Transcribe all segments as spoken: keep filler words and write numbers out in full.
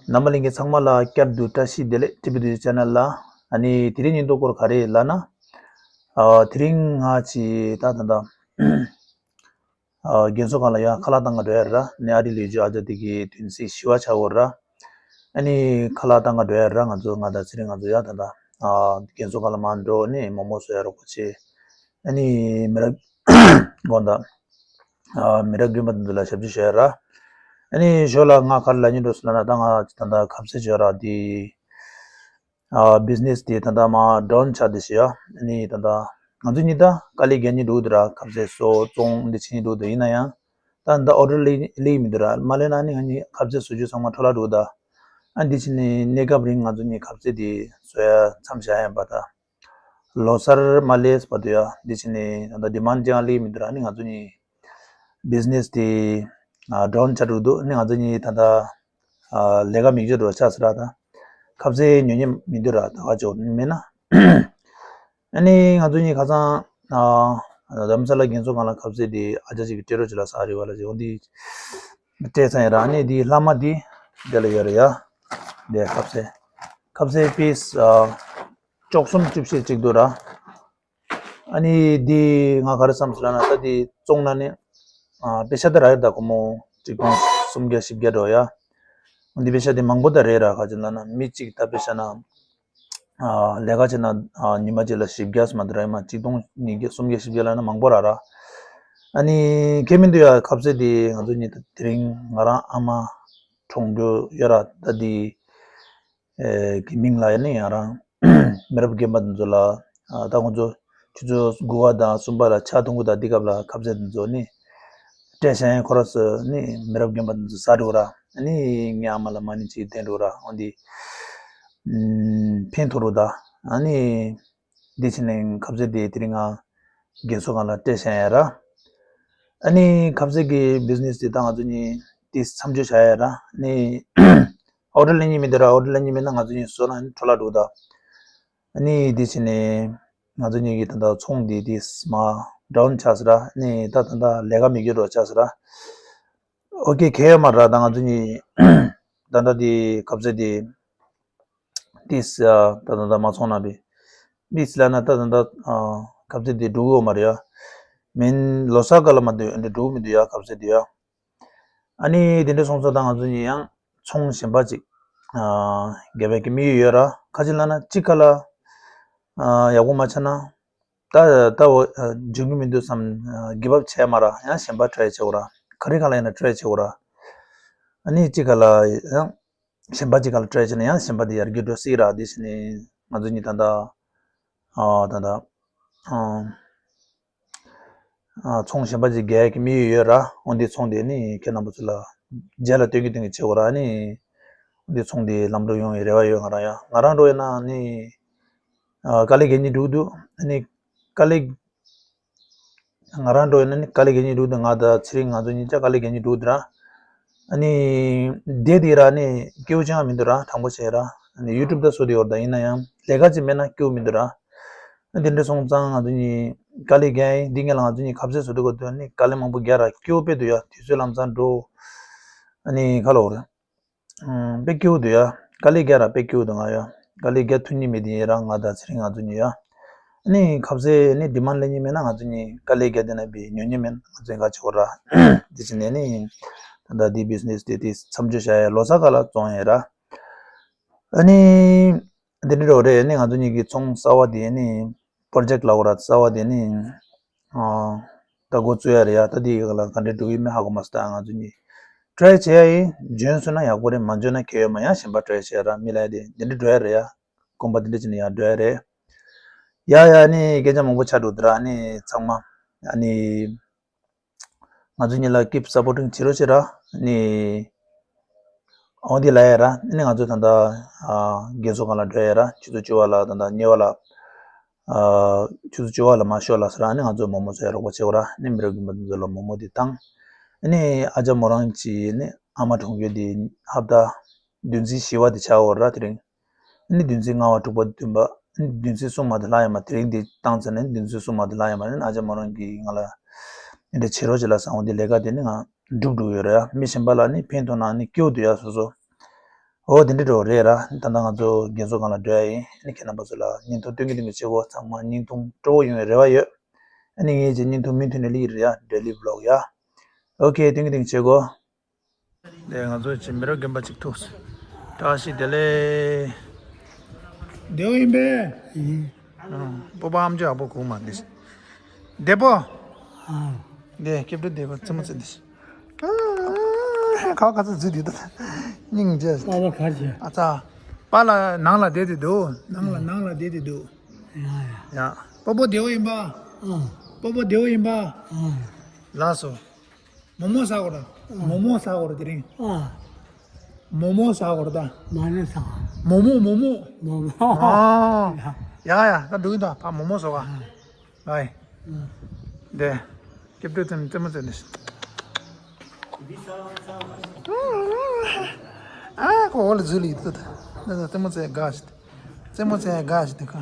རྣམ་པ་ལྷན་རྒྱས་ཚང་མ་ལ་བསྐྱར་དུ་བཀྲ་ཤིས་བདེ་ལེགས། ཊི་བི་དུས་ཆེ་ནལ་ལ། ཨ་ནི་དེ་རིང་ཉིན་ཐོ་སྐོར་ག་རེ་ལབ་ན། ཨ་དེ་རིང་ང་ཅི་ད་ད་ད་ཨ་རྒན་གསོ་ཁང་ལ་ཡ་ཁ་ལག་བཏང་ག་འགྲོ་ཡ་ར། ནི་ཨ་རི་ལུས་རྒྱུ་ཨ་ཅག་དེ་གི་དུས་ཚིགས་བཞི་པ་ཆགས་ཡོད་ར། ཨ་ནི་ཁ་ལག་བཏང་ག་འགྲོ་ཡ་ར། ང་ཚོ་ང་དང་ཚེ་རིང་ང་ཚོ་ཡ་ད་ད་ཨ་རྒན་གསོ་ཁང་ལ་མར་འགྲོ། ནི་མོག་མོག་བཟོ་ཡ་རོགས་པ་བྱེད། ཨ་ནི་མི་རབས་དགོན་བདག་ཨ་མི་རབས་རྒན་པ་དེ་ཚོ་ལ་ཞབས་ཕྱི་ཞུ་ཡ་ར། ཨ་ནི་ཞོར་ལ་ང་ག་རེ་ལབ་སྙིང་འདོད་སོང་ལབ་ན། ད་ང་ད་ད་ཁ་ཟས་ཞོར་ར་དེ། ཨ་བི་ཛི་ནེ་སི་དེ་ད་ལྟ་མར་ཌའུན་ཆགས་བསྡད་ཤག་ཡ། ཨ་ནི་ད་ལྟ་ང་ཚོ་གཉིས་ད་དཀའ་ལས་རྒྱག་སྙིང་འདོད་འདུག་ར། ཁ་ཟས་བཟོ་བཙོང་འདི་བྱེད་སྙིང་འདོད་འདུག་ཡིན་ན་ཡང་ད་ད་ལྟ་ཨོ་ཌར་སླེབས་སླེབས་མི་འདུག་ར། མ་སླེབས་ན་ནི་ང་གཉིས་ཁ་ཟས་བཟོ་རྒྱུ་ཚང་མ་འཕྲོ་བརླག་འགྲོ་གི་ད། ཨ་འདི་བྱས་ནས་གནས་སྐབས་རིང་ང་ཚོ་གཉིས་ཁ་ཟས་དེ་བཟོ་ཡ་མཚམས་བཞག་ཡ་ཡིན་པ་ད། ལོ་གསར་མ་སླེབས་བར་དུ་ཡ། འདི་བྱས་ནས་ད་ལྟ་ཌི་མཱན་ཌི་ཅང་སླེབས་མི་འདུག་ར། ནི་ང་ཚོ་གཉིས་བི་ཛི་ནེ་སི་དེ་ཨ་ཌའུན་ཆགས་འགྲོ་གི་འདུག་ནི་ང་ཚོ་གཉིས་ད་ལྟ་ཨ་ལས་ཀ་མེད་རྒྱུ་འདྲ་ཆགས་སོང་ར། ད་ཁ་ཟས་ཉོ་མཁན་མི་འདུག་ར། ད་ག་ཅོག་མེད་ན། ཨ་ནི་ང་ཚོ་གཉིས་ཁ་སང་ཨ་རྡ་རམ་ས་ལ་རྒན་གསོ་ཁང་ལ་ཁ་ཟས་དེ་ཨ་ཅག་ཅིག་གིས་སྤྲད་རོགས་བྱེད་ལབ་ས་རེད་བ་ལ་ཅིག་འོ་འདི་སྤྲད་ཚར་ཡིན་ར། ཨ་ནི་དེའི་ལྷག་མ་དེ་འདི་ལ་ཡོད་རེད་ཡ། འདི་ཁ་ཟས་ཁ་ཟས་པིས་ཨ་བཅུ་གསུམ་བཅུ་བཞི་ཅིག་འདུག་ར། ཨ་ནི་འདི་ང་ག་རེ་བསམ་སོང་ལབ་ན། ད་འདི་བཙོང་ན་ནི་ཨ་པེ་ཤ་ད་རག་ཡོད་ད། སྒོར་མོ་གཅིག་སྟོང་སུམ་བརྒྱ་བཞི་བརྒྱ་འགྲོ་ཡ། འདི་པེ་ཤ་དེ་མང་པོ་ད་རེད་ར། ག་ཅི་ལབ་ན་མི་གཅིག་ད་པེ་ཤ་ན་ཨ་ལས་ཀ་བྱེད་ན་ཨ་ཉི་མ་གཅིག་ལ་བཞི་བརྒྱ་སུ་མ་ད་ར། ཡ་མ་གཅིག་སྟོང་ཉིས་བརྒྱ་སུམ་བརྒྱ་བཞི་བརྒྱ་ལབ་ན་མང་པོ་ར་ར། ཨ་ནི་ཁྱད་མི་འདུག་ཡ། ཁ་ཟས་དེ་ང་ཚོ་གཉིས་ད་དེ་རིང་ང་རང་ཨ་མ་གྲོངས་རྒྱུ་ཡོད་ར། ད་འདི་ཨེ་གི་མིང་ལ་ཡ་ནི་ང་རང་མི་རབས་རྒན་པ་འདི་ཚོ་ལ་ཨ་ད་ཁོང་ཚོ་ཆུ་ཚོད་དགུ་པ་དང་གསུམ་པ་ལ་ཕྱག་འཐུང་གི། ད་འདི་སྐབས་ལ་ཁ་ཟས་འདི་ཚོ་ནི་སྤྲད་བཞག་ཡ། ཁོ་རང་ཚོ་ནི་མི་རབས་རྒན་པ་འདི་ཚོ་ཟ་འགྲོ་ར། ཨ་ནི་ངའི་ཨ་མ་ལ་མ་ཎི་ཅིག་བསྟན་འགྲོ་ར། འོ་འདི་ཨམ་ཕན་ཐོགས་རོགས་ད། ཨ་ནི་འདི་བྱས་ནས་ཁ་ཟས་དེ་དེ་རིང་ང་རྒན་གསོ་ཁང་ལ་སྤྲད་བཞག་ཡ་ར། ཨ་ནི་ཁ་ཟས་ཀྱི་བི་ཛི་ནེ་སི་དེ་ད་ང་ཚོ་གཉིས་དེ་མཚམས་འཇོག་བྱ་ཡ་ར། ཨ་ནི་ཨོ་ཌར་ལེན་མཁན་མི་འདུག་ར། ཨོ་ཌར་ལེན་མཁན་མེད་ན་ང་ཚོ་གཉིས་བཟོས་ན་འཕྲོ་བརླག་འགྲོ་གི་ད། ཨ་ནི་དེ་བྱས་ནས་ང་ཚོ་གཉིས་ཀྱི་ད་ལྟ་ཚོང་འདི་དེ་མར་ཌའུན་ཆགས་སོང་ར། ཨ་ནི་ད་ད་ལྟ་ལས་ཀ་མེད་རྒྱུ་འདྲ་ཆགས་སོང་ར། ཨོ་ཀེ་གལ་ཡོད་མ་རེད་ད། ང་ཚོ་གཉིས་ད་ལྟ་དེ་ཁ་ཟས་དེ་ཏིས་ཨ་ད་ད་ད་མ་ཚོང་ན་བི་ཏིས་ལ་ན་ད་ད་ད་ཨ་ཁ་ཟས་དེ་འགྲོ་གི་ཡོད་མ་རེད་ཡ། མིན་ལོ་གསར་སྐབས་ལ་མ་འདོད་འདི་འགྲོ་གི་མི་འདུག་ཡ། ཁ་ཟས་དེ་ཡ། ཨ་ནི་དེ་འདྲ་སོང་ཙང་ད་ང་ཚོ་གཉིས་ཡང་ཚོང་གཞན་པ་ཅིག་ཨ་རྒྱག་པའི་གི་དམིགས་ཡུལ་ཡོད་ར། ཁ་ཅིག་ལ་ན་གཅིག་ཁ་ལ་ཨ་ཡག་པོ་མ་ཆགས་ན། ད་ད་འོ་ཨ་འཇོན་གི་མི་འདུག་བསམ་ཨ་གིབ་ཨབ་བྱས་མ་ར། ཡང་གཞན་པ་ཊ་རའི་བྱེད་དགོས་ར། ག་རེ་ག་ལ་ཡིན་ན་ཊ་རའི་བྱེད་དགོས་ར། ཨ་ནི་གཅིག་ག་ལ་ཡང་གཞན་པ་གཅིག་ག་ལ་ཊ་རའི་བྱས་ན་ཡང་གཞན་པ་དེ་ཡར་རྒྱས་འགྲོ་སྲིད་ར། དེ་བྱས་ནས་ང་ཚོ་གཉིས་ད་ལྟ་ཨ་ད་ལྟ་ཨ་ཨ་ཚོང་གཞན་པ་ཅིག་རྒྱག་གི་དམིགས་ཡུལ་ཡོད་ར། འོན་ཏེ་ཚོང་དེ་ནི་ཁྱེད་རྣམ་པ་ཚོ་ལ་རྗེས་ལ་སྟོན་གི་སྟོན་གི་བྱེད་དགོས་ར། ཨ་ནི་འོན་ཏེ་ཚོང་དེ་ལམ་འགྲོ་ཡོང་བའི་རེ་བ་ཡོད། ང་རང་ཡང་ང་རང་འགྲོ་ཡིན་ན་ནི་ཨ་དཀའ་ལས་རྒྱག་སྙིང་འདོད་འདུག་ཨ་ནི་དཀའ་ལས་ང་རང་འགྲོ་ཡིན་ན་ནི་དཀའ་ལས་རྒྱག་སྙིང་འདོད་འདུག་ང་དང་ཚེ་རིང་ང་ཚོ་གཉིས་ཀ་དཀའ་ལས་རྒྱག་སྙིང་འདོད་འདུག་ར། ཨ་ནི་བསྡད་དེ་ར་ནི་སྐྱིད་པོ་ཅང་མི་འདུག་ར། དྲང་པོ་བྱས་ར། ཨ་ནི་ཡུ་ཊུབ་ད་བཟོ་དེ་ཡོད་ར། ད་ཡིན་ན་ཡང་ལས་ཀ་ཅིག་མེད་ན་སྐྱིད་པོ་མི་འདུག་ར། ཨ་དེ་འདྲ་སོང་ཙང་ང་ཚོ་གཉིས་དཀའ་ལས་རྒྱག་ཡིན། འདི་ངས་ལ་ང་ཚོ་གཉིས་ཁ་ཟས་བཟོ་དུས་སྐབས་དུ་ནི་དཀའ་ལས་མང་པོ་རྒྱག་ར། སྐྱིད་པོ་དཔེ་འདུག་ཡ། དུས་ཚོད་ལམ་སང་འགྲོ། ཨ་ནི་ཁ་ལོ་ར། ཨམ་དཔེ་སྐྱིད་པོ་འདུག་ཡ། དཀའ་ལས་རྒྱག་ར་དཔེ་སྐྱིད་པོ་འདུག་ང་ཡ། དཀའ་ལས་རྒྱག་ཐུབ་ནི་མེད་དེ་ཡིན་ར། ང་དང་ཚེ་རིང་ང་ཚོ་གཉིས་ཡ། ཨ་ནི་ཁ་ཟས་ནི་ཌི་མཱན་ཌི་ལེན་ནི་མེད་ན་ང་ཚོ་གཉིས་དཀའ་ལས་རྒྱག་དེ་ན་བི་ཉོ་ནི་མེད་ན་ང་ཚོ་གཉིས་ཀ་བྱེད་དགོས་ར། དེ་བྱས་ནས་ནི་ད་ལྟ་འདི་བི་ཛི་ནེ་སི་དེ་དེ་མཚམས་འཇོག་བྱ་ཡ། ལོ་གསར་སྐབས་ལ་བཙོང་ཡ་ར། ཨ་ནི་དེ་འདྲ་རོ་རེད། ནི་ང་ཚོ་གཉིས་ཀྱི་ཚོང་གསར་བ་དེ་ནི་པོ་རོ་ཇེཀ་ལབ་དགོས་ར། གསར་བ་དེ་ནི་ཨ་ད་འགོ་བཙུགས་ཡ་རེད་ཡ། ད་དེ་ག་ལ་ག་འདྲ་འགྲོ་གི་མིན་ཧ་གོ་མ་སོང་། ད་ང་ཚོ་གཉིས་ཊ་རའི་བྱེད་ཡ་ཡིན། འཇོན་སོང་ན་ཡག་པོ་རེད། མ་འཇོན་ན་གལ་ཡོད་མ། ཡང་གཞན་པ་ཊ་རའི་བྱེད་ཡ་ར། མི་ལ་ཡ་དེ་འདི་འདྲ་འགྲོ་ཡ་རེད་ཡ། གོམ་པ་འདི་འདྲ་བྱས་ནས་ཡར་འགྲོ་ཡ་རེད། ཡ་ཡ་ནི་སྐད་ཆ་མང་པོ་ཆགས་འགྲོ་འདི་ར། ནི་ཚང་མ་ཨ་ནི་ང་ཚོ་གཉིས་ལ་ཀིབ་སཔོར་ཊིང་བྱེད་རོགས་བྱེད་ར། ནི་འོ་འདི་ལ་ཡ་ར། ནི་ང་ཚོ་ད་ལྟ་ཨ་རྒན་གསོ་ཁང་ལ་འགྲོ་ཡ་ར། ཆུ་ཚོད་བཅུ་པ་ལ་ད་ལྟ་ཉེ་བ་ལ་ཨ་ཆུ་ཚོད་བཅུ་པ་ལ་མར་ཤོག་ལབ་སོང་ར། ནི་ང་ཚོ་མོག་མོག་བཟོ་ཡ་རོགས་པ་བྱེད་དགོས་ར། ནི་མི་རབས་རྒན་པ་འདི་ཚོ་ལ་མོག་མོག་འདི་བཏང་། ནི་ཨ་ཅག་མོ་རང་གི་ནི་ཨ་མ་གྲོངས་རྒྱུ་འདི་ཧབ་ཏ་བདུན་ཚིགས་བཞི་པ་འདི་ཆགས་ཡོད་ར། དེ་རིང་ནི་བདུན་ཚིགས་ལྔ་པ་དྲུག་པ་བདུན་པ། ནི་བདུན་ཚིགས་གསུམ་མ་དེ་ལྷག་ཡོད་མ། དེ་རིང་འདི་བཏང་ཚར་ནས་བདུན་ཚིགས་གསུམ་མ་དེ་ལྷག་ཡོད་མ་རེད། ཨ་ཅག་མོ་རང་གིས་ང་ལ་འདི་འདྲ་བྱེད་རོགས་བྱེད་ལབ་སོང་། འོ་འདི་ལས་ཀ་དེ་ནི་ང་འགྲུབ་འགྲོ་གི་ཡོད་རེད་ཡ། མི་གཞན་པ་ལ་ནི་ཕན་ཐོགས་ན་ནི་སྐྱིད་པོ་འདུག་ཡ། སོ་སོ་ འོ་དེ་འདྲ་འགྲོ་རེད་ར། ད་ལྟ་ང་ཚོ་རྒན་གསོ་ཁང་ལ་འགྲོ་ཡ་ཡིན། ཨ་ནི་ཁྱེད་རྣམ་པ་ཚོ་ལ་བརྙན་ཐུང་སྟོན་གྱི་འདུག་མི་བྱེད་གོ། ཚང་མ་བརྙན་ཐུང་སྤྲོ་བོ་ཡོང་བའི་རེ་བ་ཡོད། ཨ་ནི་ངས་ཀྱི་བརྙན་ཐུང་མུ་མཐུད་ནས་སླེབས་ཀྱི་རེད་ཡ། Daily Vlog ཡ། ཨོ་ཁེ། སྟོན་གྱི་འདུག་མི་བྱེད་གོ། དེ་ང་ཚོ་ཅིག་མི་རབས་རྒན་པ་ཅིག་ཐུག་བཀྲ་ཤིས་བདེ་ལེགས། བདེ་བོ་ཡིན་པས། སྤོ་བོ་ཨམ་ཅོག་ཡག་པོ་གུག་མ་འདི། བདེ་པོ། ཨ། འདི་སྐྱིད་སྡུག་བདེ་པོ་རྩེད་མོ་རྩེ་འདི། ཁ་བ་ག་ཚོད་འཛུལ་འདི་ད། སྙིང་རྗེ། པ་ལ་ག་རེ་བྱས། ཨ་ཙ། པ་ལ་ནང་ལ་བསྡད་དེ་འདུག་ནང་ལ་ནང་ལ་བསྡད་དེ་འདུག་ཡ་ཡ། ཡ། སྤོ་བོ་བདེ་བོ་ཡིན་པ། ཨ། སྤོ་བོ་བདེ་བོ་ཡིན་པ། ཨ། ལགས་སོ། མོག་མོག་ཟ་དགོས་ར། མོག་མོག་ཟ་དགོས་ར་དེ་རིང་། ཨ། མོག་མོག་ཟ་དགོས་ར་ད། མ་ཎི་ཟ། མོག་མོག་མོག་མོག་མོག་མོག་ཨ། ཡ་ཡ། ད་འགྲོ་གི་འདུག་ཕ་མོག་མོག་ཟ་བ། ཨ། ཨའི། ཨ། དེ། སྐྱིད་སྡུག་རྩེད་མོ་རྩེད་མོ་རྩེད་ནས། ཨ་ཁོ་འོག་ལ་འཛུལ་ལ་ཡིན་ད། ད་རྩེད་མོ་རྩེ་དགའ་ཞིག་རྩེད་མོ་རྩེ་དགའ་ཞིག་དེ་ཁ།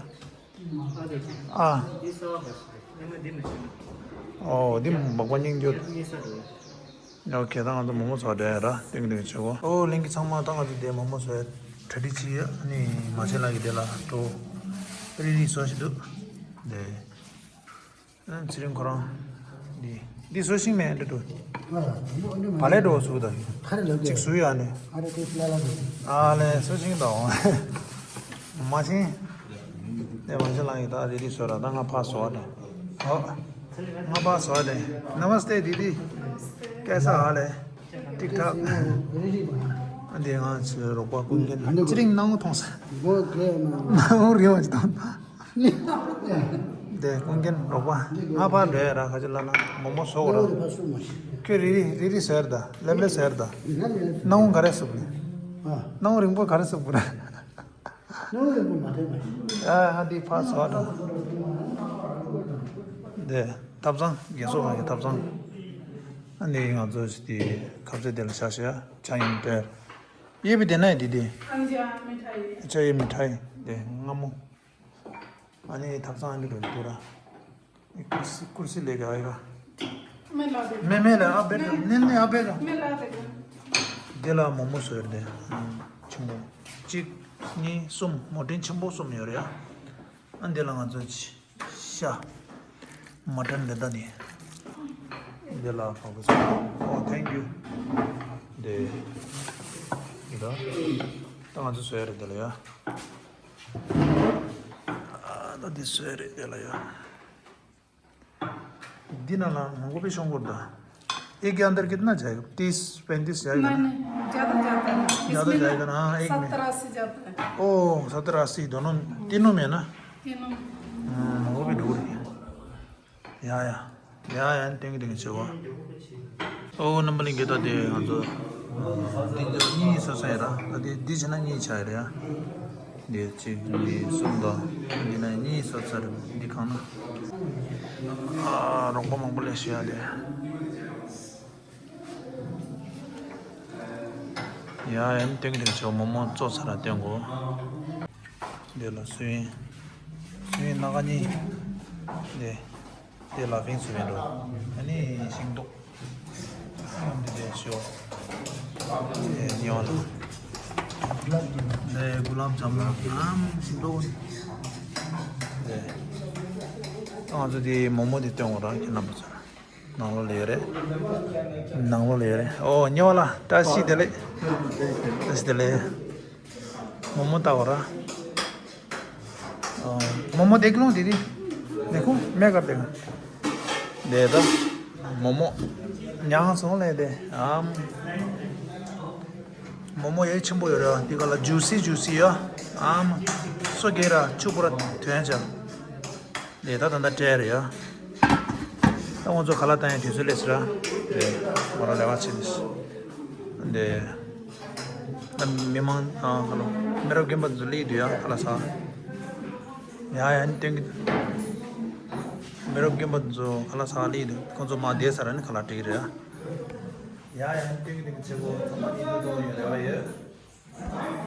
ཨ། ཨོ་འདི་མག་པ་སྙིང་རྗེ། ཨོ་ཁེ། ད་ང་ཚོ་མོག་མོག་ཟ་བསྡད་ཡ་ར། ཏིང་ཏིང་བྱེད་གོ། ཨོ་གླེང་གི་ཚང་མ། ད་ང་ཚོ་དེ་མོག་མོག་ཟ་ཡ་གྲ་སྒྲིག་བྱེད་ཡ། ཨ་ནི་མ་བྱན་ལགས་ཀྱི་དེ་ལ་འགྲོ། རིལ་རིལ་བཟོ་ཞིག་འདུག་དེ། ཨ། ཚེ་རིང་ཁོ་རང་། འདི་འདི་བཟོ་ཤེས་མེད་འདྲ་འདུག་ཨ། འདི་འདི་མ་བ་ལས་འགྲོ་བཟོ་ད། ཁ་རེ་ལོ་ཅིག་བཟོ་ཡ་ནི། ཨ་རེ་ཏོས་ལ་ལ་འགྲོ། ཨ་ལས་བཟོ་ཤེས་ད་འོང་། མ་ཤེས། དེ་མ་ཤེས་ལ་ཡི་ད་རེ་རེ་བཟོ་ར། ད་ང་ཕ་བཟོ་བ་ད། ཨོ། ང་ཕ་བཟོ་བ་དེ། नमस्ते दीदी। कैसा हाल है? ठीक ठाक। འདི་ང་ཚོའི་རོགས་པ་ཀུན་མཁྱེན། ཚེ་རིང་སྣང་བ་མཐོང་ས། སྣང་བ་རིང་བ་ཅིག་དང་། དེ་ཀུན་མཁྱེན་རོགས་པ། ང་ཕར་འགྲོ་ཡ་ར། ཁ་ཅིག་ལ་ན་མོག་མོག་བཟོ་དགོས་ར། ཁྱོད་རི་རི་རི་རི་ཟེར་ད། ལེབ་ལེབ་ཟེར་ད། སྣང་བ་ག་རེ་སུབ་ནས། སྣང་བ་རིང་པོ་ག་རེ་སུབ་དགོས་ར། སྣང་བ་རིང་པོ་མ་ཐེབས་པ་ཞིག་ཨ་ཨ། འདི་ཕར་བཟོ་དང་། དེ་ཐབ་ཚང་། རྒན་གསོ་ཁང་གི་ཐབ་ཚང་། ཨ་ནི་ང་ཚོ་དེ་ཁ་ཟས་དེ་ལ་བཞག་བཞག་ཆ་ཡིན་པས། ये भी देना है दीदी। अच्छा, ये मिठाई। अच्छा, ये मिठाई दे। ངར་མོ། ཨ་ནི་ཐབ་ཚང་ཨ་ནི་རུ་འདུག་ར། ये कुर्सी, कुर्सी लेके आएगा। मैं ला देगा। मैं, मैं ला, आप बैठो। नहीं, नहीं, आप बैठो। मैं ला देगा। དེ་ལ་མོག་མོག་བཟོ་ཡོད་དེ། ཆེན་པོ། གཅིག་གཉིས། གསུམ། མོག་ཊན་ཆེན་པོ་གསུམ་ཡོད་རེད་ཡ། ཨ་འདི་ལ་ང་ཚོ་ཤ། མ་ཊན་འདི་ད་ནི། འདི་ལ་ཕག་པ་ཟ། ཨོ་ཐེང་ཀྱུ། འདི། འདི་ད། ད་ང་ཚོ་བཟོ་ཡ་རེད་འདི་ལ་ཡ། ཨ་ད་འདི་བཟོ་ཡ་རེད་འདི་ལ་ཡ། འདི་ནང་ལ་མང་པོ་པའི་ཤོང་གོ་ད། एक के अंदर कितना जाएगा? तीस पैंतीस जाएगा नहीं, ना? नहीं, ज़्यादा जाता है। ज़्यादा इसमें ना जाएगा ना? हाँ, एक में। सत्तर अस्सी जाता है। ओ, सत्तर अस्सी दोनों, तीनों में ना? तीनों में। हम्म, वो भी दूर है। या, या। या, या, टेंग टेंग चेवा। ओ, नंबर लिंगे तो दे, हाँ, तो। तीन जो नहीं सो सही रहा, तो दे, दे जना नहीं चाह रहा। འདི་གཅིག་གཉིས་གསུམ་དང་། འདི་ནས་གཉིས་སོ་ཚར། འདི་གང་ན། ཨ། རོགས་པ་མང་པོ་ལས་ཤེས་ཡ་དེ། ཡ་ཡན་ཏེང་ཏེང་ཆོ་མོག་མོག་བཙོ་ཚར་ལ་སྟོན་གོ། འདི་ལ་སུ་ཡིན། སུ་ཡིན་སྣ་ཁ་གཉིས། འདི། དེ་ལ་ཕིང་སུ་བེ་འགྲོ། ཨ་ནི་ཤིང་ཏོག་འདི་དེ་ཤོ། དེ་ཉོ་ལ། དེ་གུ་ལབ་ཇམ་ལ་ཨམ་ཤིང་ཏོག་དེ། ང་ཚོ་དེ་མོག་མོག་དེ་སྟོན་འོ་ར་ཁྱེད་རྣམ་པ་ཚོ། ནང་ལོགས་ལ་ཡོད་རེད། ནང་ལོགས་ལ་ཡོད་རེད། ཨོ་ཉོ་ལ་བཀྲ་ཤིས་བདེ་ལེགས། བཀྲ་ཤིས་བདེ་ལེགས། མོག་མོག་ལྟ་བ་ར། ཨ། མོག་མོག་देख लो दीदी। देखो मैं कर देगा। དེ་ད། མོག་མོག་ཉང་སོང་ལེ་དེ། ཨམ། མོག་མོག་ཡེ་ཆེན་པོ་ཡོད་ར། དེ་ག་ལ་ཇུ་སི་ཇུ་སི་ཡ། ཨམ། སོ་གེ་ར་ཆུ་པོ་ར་ཐོན་ཅ། དེ་ད་ད་ད་སྤྲད་རེད་ཡ། ད་ང་ཚོ་ཁ་ལག་བཏང་ཡ་དུས་ཚོད་སླེབས་སོང་ར། དེ་མོ་རང་ལས་ཀ་བྱེད་དུས། དེ། ད་མི་མང་། ཨ། ཧ་ལོ། མི་རབས་རྒན་པ་ཚོ་སླེབས་འདུག་ཡ། ཁ་ལག་ཟ། ཡ་ཡ་ནི་སྟོན་གི། མི་རབས་རྒན་པ་ཚོ་ཁ་ལག་ཟ་སླེབས་འདུག་ཁོང་ཚོ་མ་བསྡད་ཚར་ནི་ཁ་ལག་སྤྲད་ཀྱི་རེད་ཡ། ཡ་ཡ་ནི་སྟོན་གི་སྟོན་གི། བྱེད་སྒོ་ཚང་མ་ནི་འདུག་འགྲོ་ཡོད་རེ་བ་ཡོད།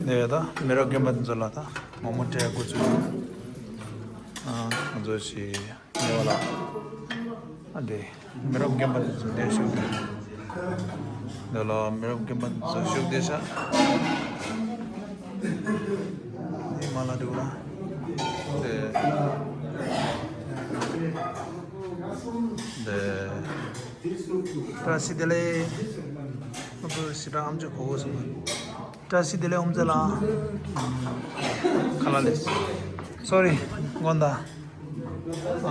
དེ་ད་མི་རབས་རྒན་པ་ཚོ་ལ་ད་མོག་མོག་སྤྲད་འགོ་ཚུགས། ཨ། ང་ཚོ་ཞིག་ཉེ་བ་ལ། ཨ་དེ། མི་རབས་རྒན་པ་ཚོ་འདིར་བཞུགས་ཏེ། འདི་ལ་མི་རབས་རྒན་པ་ཚོ་བཞུགས་བསྡད་ཤག་འདི་མ་ལ་འདུག་ན། དེ། དེ། བཀྲ་ཤིས་བདེ་ལེགས། ཨ་ཕོ་ཞེ་དྲག་ཨམ་ཅོག་གོ་གོ་སོང་། བཀྲ་ཤིས་བདེ་ལེགས་ཨོམ་ཚེ་ལགས། ཁ་ལག་ལས། སོ་རི། དགོངས་དག་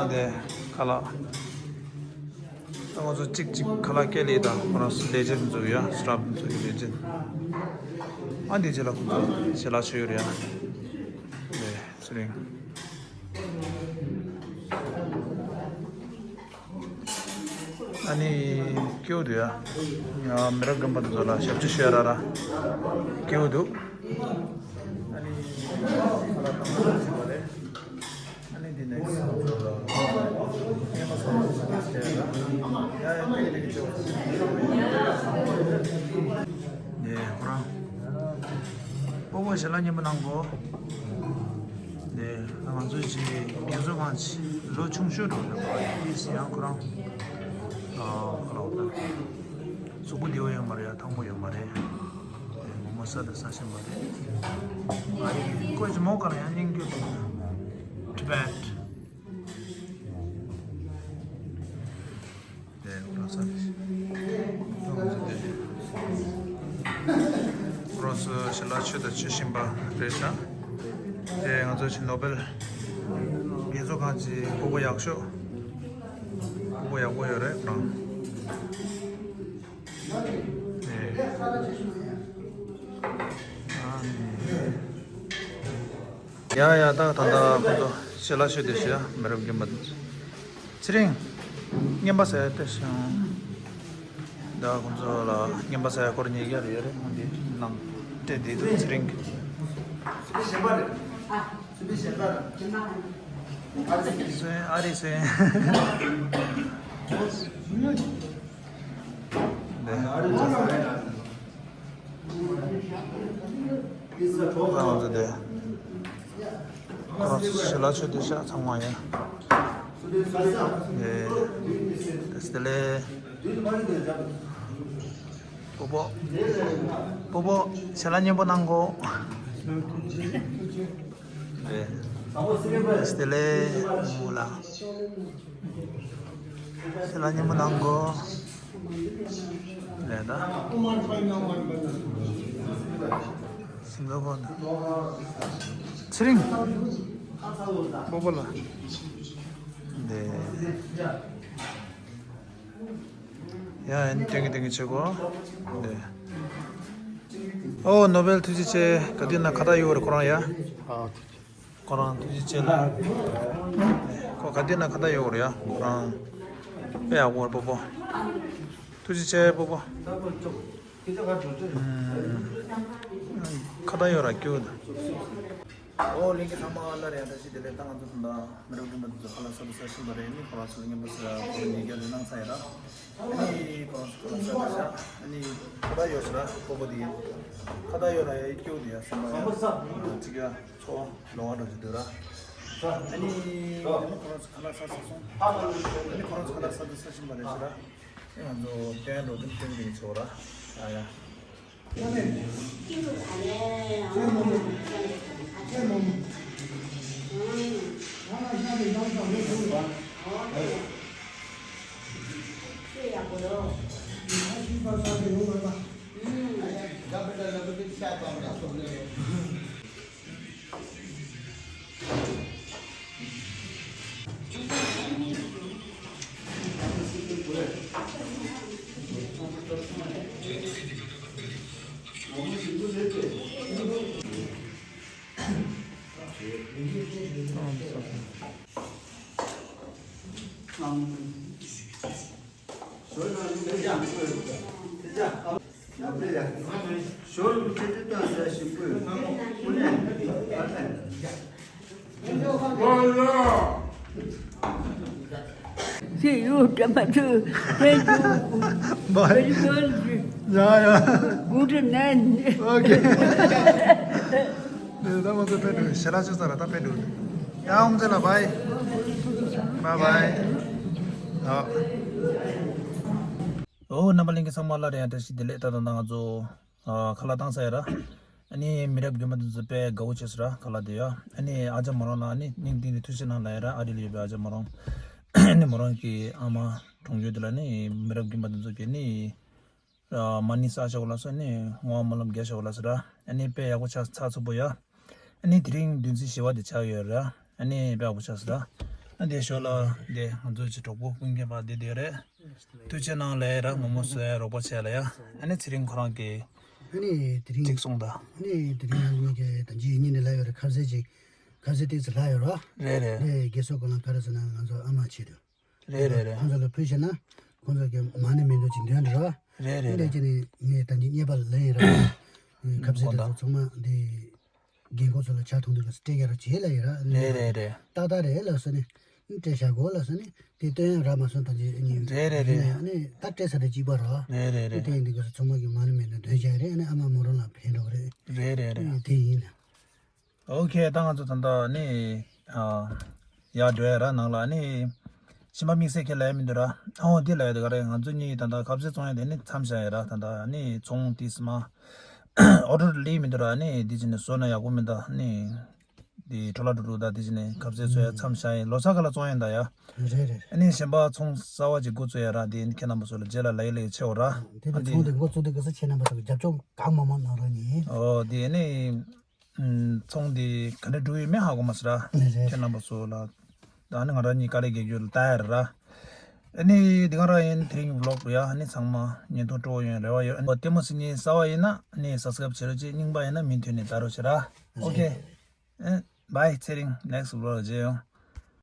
ཨ་དེ། ཁ་ལག་ད་ང་ཚོ་གཅིག་གཅིག་ཁ་ལག་སྐྱེལ་ལེ་དང་ཁོ་རང་ལས་བྱེད་འཛུགས་ཡ་སི་ཊཕ་འཛུགས་ཡ་ལས་བྱེད། ཨ་འདི་རྗེས་ལ་ཁོ་ཚོ་ཞལ་ལག་མཆོད་ཡོད་རེད་ཡ། ལས་ཚེ་རིང་། ཨ་ནི་སྐྱིད་པོ་འདུག་ཡ། ཡ་མི་རབས་རྒན་པ་དེ་ཚོ་ལ་ཞབས་ཕྱི་ཞུ་ཡ་ར་ར་སྐྱིད་པོ་འདུག་ཨ་ནི་ཁ་ལག་དང་པོ་ཞིག་པ་རེད། ཨ་ནི་འདི་ནེག་སི་ཊི་ལ་ཡ་ཡ་ཏེ་ཏེ་ཅོ་ཡ་ཁོ་རང་སྤོ་བོ་ཞལ་ལག་མཉེས་པོ་གནང་གོ། དེ་ང་ཚོའི་ཅིག་རྒན་གསོ་ཁང་ཅིག་ལོ་ཆུང་ཤོས་འགྲོ་ཡོད་པ་ཡིན་སྲིད་ཡང་ཁོ་རང་ཨ་ཁ་ལག་གཟུགས་པོ་བདེ་བོ་ཡོད་མ་རེད་ཡ། ཐང་པོ་ཡོད་མ་རེད། དེ་ངོ་མ་ས་དང་ས་ཤིན་པ་རེད། ཨ་རི་ཀོ་ཅི་མོ་ག་ལ་ཡང་སྙིང་རྒྱུ་འདུག Tibet། དེ་ཁོ་རང་ས་དེ། ཁོ་རང་ཚོ་ཞལ་ལག་མཆོད་དང་མཆོད་བཞིན་པ་རེད་ཤག་དེ་ང་ཚོ་ཆེ་ནོ་བེལ་རྒན་གསོ་ཁང་གི་སྤོ་བོ་ཡག་ཤོས། སྤོ་བོ་ཡག་པོ་ཡོད་རེད་ཁོ་རང་། དེ། ཨ་ནི། ཡ་ཡ་ད་ད་ད་ཁོ་ཚོ་ཞལ་ལག་མཆོད་དེ་ཞེས་མི་རབས་རྒན་པ་དེ་ཚོ། ཚེ་རིང་། རྔན་པ་ཟ་ཡ་སྟེར་ཤོག་ད་ཁོ་ཚོ་ལ་རྔན་པ་ཟ་ཡ་སྐོར་ཉེ་རྒྱ་རེ་ཡོད་རེད། འོན་ཏེ་ནང་སྤྲད་དེ་འདུག་ཚེ་རིང་གི། སུ་པི་གཞན་པ་རེད། ཨ། སུ་པི་གཞན་པ་རེད། ཨ་རི་སེ། ཨ་རི་སེ། འདི། ང་ཚོ་འདི། ཁོ་རང་ཚོ་ཞལ་ལག་མཆོད་དེ་ཤག་ཚང་མ་ཡིན། ཨེ། བཀྲ་ཤིས་བདེ་ལེགས། སྤོ་བོ། སྤོ་བོ། ཞལ་ལག་མཉེས་པོ་གནང་གོ། ཨེ། བཀྲ་ཤིས་བདེ་ལེགས། མོ་ལ། ཞལ་ལག་མཉེས་པོ་གནང་གོ། ལས་ད། སིང་ག་པོར་ན། ཚེ་རིང་། སྤོ་བོ་ལ། འདི། ཡ་ཡ་ནི་ཏེང་གི་ཏེང་གི་བྱེད་གོ་འདི། ཨོ་ནོ་བེལ་ཐུགས་རྗེ་ཆེ། ག་དུས་ན་ཁ་བརྡ་ཡོད་རེད་ཁོ་རང་ཡ། ཨ། ཁོ་རང་ཐུགས་རྗེ་ཆེ་ལ། ཁོ་ག་དུས་ན་ཁ་བརྡ་ཡོད་རེད་ཡ། ཁོ་རང་དཔེ་ཡག་པོ་རེད་སྤོ་བོ། ཐུགས་རྗེ་ཆེ་སྤོ་བོ། ཁ་བརྡ་ཡོད་ར་སྐྱོ། ཨོ་ལྷན་རྒྱས་ཚང་མ་སླར་ཡང་བཀྲ་ཤིས་བདེ་ལེགས། ད་ང་ཚོ་ད་ལྟ་མི་རབས་རྒན་པ་དེ་ཚོ་ཁ་ལག་ཟ་དུས་ས་ཤིན་པ་རེད། ཨ་ནི་ཁོ་རང་ཚོ་ལ་རྔན་པ་ཟེར་ཡ་ཁོ་རང་ཉིས་བརྒྱ་རེ་གནང་ཚར་ཡ་ར། ཨ་ནི་ཁོ་རང་ཚོ་ཁ་ལག་ཟ་དུས་ཤག་ཨ་ནི་ཁ་བརྡ་ཡོད་ཤག་ར་སྤོ་བོ་དེ། ཁ་བརྡ་ཡོད་ར་ཡ་སྐྱོ་དེ་ཡ་སེམས་པ་ཡ་གཅིག་ཡ་ཚོ་ལོང་བ་འགྲོ་གི་འདུག་ར། ཨ་ནི་ཨ་ནི་ཁོ་རང་ཚོ་ཁ་ལག་ཟ་ཟ་སོང་། ཨ་ནི་ཁོ་རང་ཚོ་ཁ་ལག་ཟ་དུས་ས་ཤིན་པ་རེད་ཤག་ར། ང་ཚོ་སྟོན་འགྲོ་དུས་སྟོན་དེ་ཚོ་ར། ཨ་ཡ། See you, Tamatu. Thank you very much. ཡ་ཡ། Good night. Okay. འདི་ད་ང་ཚོ་ཕེབས་འགྲོ། ཞལ་ལག་མཆོད་ཚར་ར་ད་ཕེབས་འགྲོ། ཡ་ཨོམ་ཚེ་ལ་བྷའི། བྷའི་བྷའི། ཨ། ཨོ་རྣམ་པ་ལྷན་རྒྱས་ཚང་མ་སླར་ཡང་བཀྲ་ཤིས་བདེ་ལེགས། ད་ད་ད་ང་ཚོ་ཨ་ཁ་ལག་བཏང་ཚར་ཡ་ར། ཨ་ནི་མི་རབས་རྒན་པ་དེ་ཚོ་དཔེ་དགའ་བོ་བྱས་སོང་ར། ཁ་ལག་དེ་ཡ། ཨ་ནི་ཨ་ཅག་མོ་རང་ལ་ཨ་ནི་སྙིང་གཏིང་ནས་ཐུགས་རྗེ་གནང་ལབ་ཡ་ར། ཨ་རི་ལ་ཡོད་པའི་ཨ་ཅག་མོ་རང་། ཨ་ནི་མོ་རང་གི་ཨ་མ་གྲོངས་རྒྱུ་དེ་ལ་ནི་མི་རབས་རྒན་པ་དེ་ཚོ་གིས་ནི་མ་ཎི་བསགས་བཞག་ལབ་སོང་། ནི་བསྔོ་བ་སྨོན་ལམ་རྒྱག་བཞག་ལབ་སོང་ར། ཨ་ནི་དཔེ་ཡག་པོ་ཆགས་ཚར་ཚུགས་པ་ཡ། ཨ་ནི་དེ་རིང་བདུན་ཚིགས་བཞི་པ་དེ་ཆགས་ཡོད་ར། ཨ་ནི་དཔེ་ཡག་པོ་ཆགས་སོང་ར། ཨ་ནི་དེ་ཞོར་ལ་དེ་ང་ཚོའི་གྲོགས་པོ་ཀུན་མཁྱེན་པ་དེ་དེ་རེད། ཐུགས་རྗེ་གནང་ལབ་ཡ་ར། ངོ་མ་བཟོ་ཡ་རོགས་པ་བྱས་ལབ་ཡ། ཨ་ནི་ཚེ་རིང་ཁོ་རང་གིས་ཨ་ནི་དེ་རིང་ཅིག་གསུངས་དང་། ཨ་ནི་དེ་རིང་ང་གཉིས་ཀྱིས་ད་ཅི་ཡིན་ཉིན་ནས་ལབ་ཡོད་རེད། ཁ་ཟས་ཅིག་ཁ་ཟས་ཏོག་ཙམ་ལྷག་ཡོད་ར། རེད་རེད། དེ་རྒན་གསོ་སྐོར་ལ་ག་རེ་ཟེར་ན་ང་ཚོ་ཨ་མ་ཆེད་དུ། རེད་རེད་རེད། ཁོང་ཚོ་ལ་ཕུལ་བྱས་ན་ཁོང་ཚོ་གི་མ་ཎི་མེ་ཏོག་ཅིག་འདོན་ར། རེད་རེད་འདི་རེད། ཅི་ནས་ངས་ད་ཅི་རྙེད་པ་ལེན་ཡིན་ར། ཁ་ཟས་དེ་ཚོ་ཚང་མ་འདི་རྒན་གོག་ཚོ་ལ་ཆ་མཐོང་དུས་སྐབས་སུ་སྤྲད་ཡ་ར་བྱེད་ལ་ཡིན་ར། རེད་རེད་རེད། ཏག་ཏག་རེད་ལབ་སོང་ནས། སྤྲད་བཞག་གོ་ལབ་སོང་ནས་དེ་སྟོན་ཡ་རག་མ་སོང་ད་ཅི་ཨ་ནི། རེད་རེད་རེད། ཨ་ནི་ད་སྤྲད་ས་དེ་གཅིག་པ་ར། རེད་རེད་རེད། དེ་ཡིན་དུས་སྐབས་སུ་ཚང་མ་གི་མ་ཎི་མེ་ཏོག་འདོན་བྱ་ཡ་རེད། ཨ་ནི་ཨ་མ་མོ་རང་ལ་ཕན་འགྲོ་གི་རེད། རེད་རེད་རེད། དེ་ཡིན་ན། ཨོ་ཁེ། ད་ང་ཚོ་ད་ལྟ་ནི་ཨ་ཡར་འགྲོ་ཡ་ར། ནང་ལ་ནི་ཕྱི་མ་དམིགས་བསལ་ཁྱེད་ལ་ཡ་མི་འདུག་ར། ཨོ་འདི་ལ་ཡ་འདི་ག་རེ། ང་ཚོ་གཉིས་ད་ལྟ་ཁ་ཟས་བཙོང་ཡ་དེ་ནི་མཚམས་བཞག་ཡ་ར། ད་ལྟ་ནི་ཚོང་དེ་སི་མ་ཨོ་ཌར་ལི་མི་འདུག་ར། ནི་འདི་ཅི་ནི་བཟོ་ན་ཡག་པོ་མི་འདུག་ནི་འདི་འཕྲོ་བརླག་འགྲོ་འགྲོ་ད། འདི་ཅི་ནི་ཁ་ཟས་བཟོ་ཡ་མཚམས་བཞག་ཡིན། ལོ་གསར་ག་ལ་བཙོང་ཡ་ད་ཡ། རེད་རེད། ནི་གཞན་པ་ཚོང་གསར་བ་ཅིག་འགོ་བཙུགས་ཡ་ར། འདི་ཁྱེད་རྣམ་པ་ཚོ་ལ་རྗེས་ལ་ལ་ཡི་ལ་ཡི་ཆེ་བ་ར། དེ་ནི་ཚོང་དེ་འགོ་བཙུགས་དུས་སྐབས་སུ་ཁྱེད་རྣམ་པ་ཚོ་གི་རྒྱབ་ལྗོངས་གང་མང་མང་གནང་རོགས་གནང་། ཨོ་དེ་ནི། ཚོང་འདི་ག་འདྲ་འགྲོ་ཡོད་མེད་ཧ་གོ་མ་སོང་ར། རེད། ཁྱེད་རྣམ་པ་ཚོ་ལ་ད་ནི་ང་རང་གཉིས་དཀའ་ལས་རྒྱག་རྒྱུ་ལ་ལྟ་ཡ་ར། ཨ་ནི་འདི་ག་རང་ཡིན། དེ་རིང་བི་ལོག་རུ་ཡ། ཨ་ནི་ཚང་མ་ཉིན་ཐོ་སྤྲོ་བོ་ཡོང་རེ་བ་ཡོད། ཨ་ནི་ལྟད་མོ་གཟིགས་མཁན་གསར་བ་ཡིན་ན་ཨ་ནི་སབ་སི་ཀ་རབ་བྱེད་རོགས་བྱེད། རྙིང་པ་ཡིན་ན་མུ་མཐུད་ནས་ལྟ་རོགས་བྱེད་ར། ཨོ་ཁེ། རེད། ཨེ་བྷའི། ཚེ་རིང་། ནེག་སི་ཊི་བི་ལོག་ལ་མཇལ་ཡོང་།